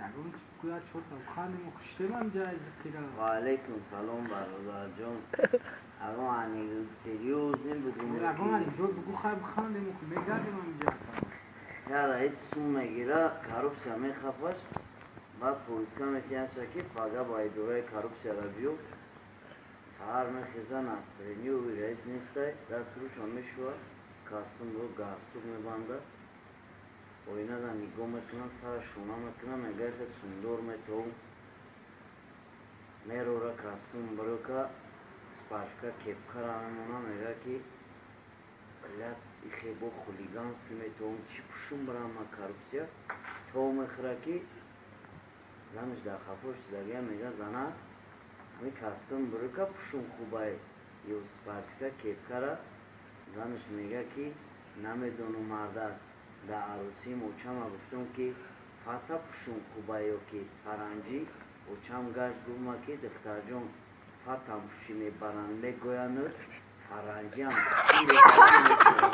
Ягон гӯяд, чорта хандем, хуштем ҳамҷа зиқира. Ва алайкум салом, бародарҷон. Ягон анекдот серьёзный бугум? Ягон анекдот бугу, хай, бихандем, мегардем ҳамҷа. Я раис сум мегира, коррупсия мехапаш, баъд повестка метиҳаша, ки пага ба идораи коррупсияра биё. Саҳар мехеза, настроение уи раис нестай, даст рӯшон мешӯва, костюмро галстук мебанда, оинада нигоҳ мекунад, сара шона мекунад, мега: «Хе сундор метовум». Мерора, костюм брюка, спашка, кепкара мемона, мега ки: «Блядь, ихе бо хулиганский метовум, чӣ пушум барам ма коррупсия?» То мехӯра, ки занаш дар хафош загия, мега: «Зана, ҳами костюм брюка пушум хубай ё спашка, кепкара?» Занаш мега ки: «Намедонум, мардак, дар арӯсиим очама гуфтам, ки фата пушум хуба ё ки фаранҷӣ. Очам гашт, гуфтма ки: „Духтарҷон, фатам пушӣ, мебаранд, мегӯяну фаранҷиам пушӣ, мебаранд, мегӯянд.“»